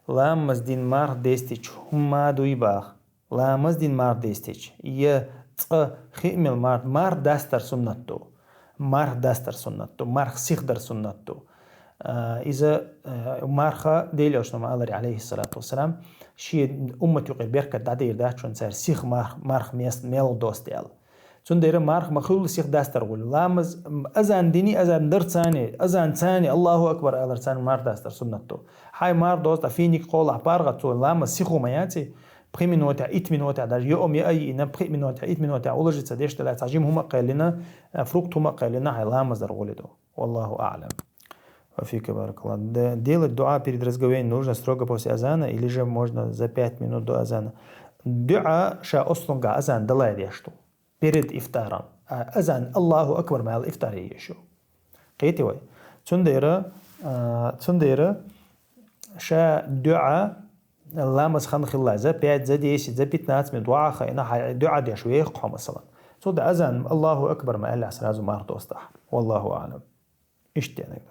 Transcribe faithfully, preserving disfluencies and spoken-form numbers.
Ламаз дин марх дестич хӀумма дуй бах. Ламаз дин марх дестич. Я цӀа хиъмел марх, марх дастар суннат ду. Марх дастар суннат ду. Марх сих дар суннат ду. А, иза, а, марха Делошнама алари, алейхиссалату вассалам, ши уммат юкъир беркат дадир дачун цар сих марх, марх мест мел дост ял. Цундера марх махулу сих дастар гули. Ламаз, м, азан дини, азан дар цани, азан цани, Аллаху Акбар алар цани марх дастар суннат ду. Хай марх дост, а финик кола парга цу ламаз сиху маяци, пхи минута, ит минута, даже йо ом я ай ина пхи минута, ит минута, уложиться дешта ла цажим хума кайлина, а, фрукт хума кайлина, хай ламаз дар гули ду. Валлаху а'лам. Ва фика баракаллах. Д-, делать дуа перед разговением нужно строго после азана или же можно за пять минут до азана? Дуа ша ослунга азан далай дешту. Перед ифтаром. А азан Аллаху Акбар мал ифтар ешу. Кити вай. Цундера, а, цундера ша дуа ламаз хан хилла за пять, за десять, за пятнадцать минут дуа хайна хай дуа деш вех хо масалан. Цуда азан Аллаху Акбар мал сразу марх достах. Валлаху а'лам. Иштенег.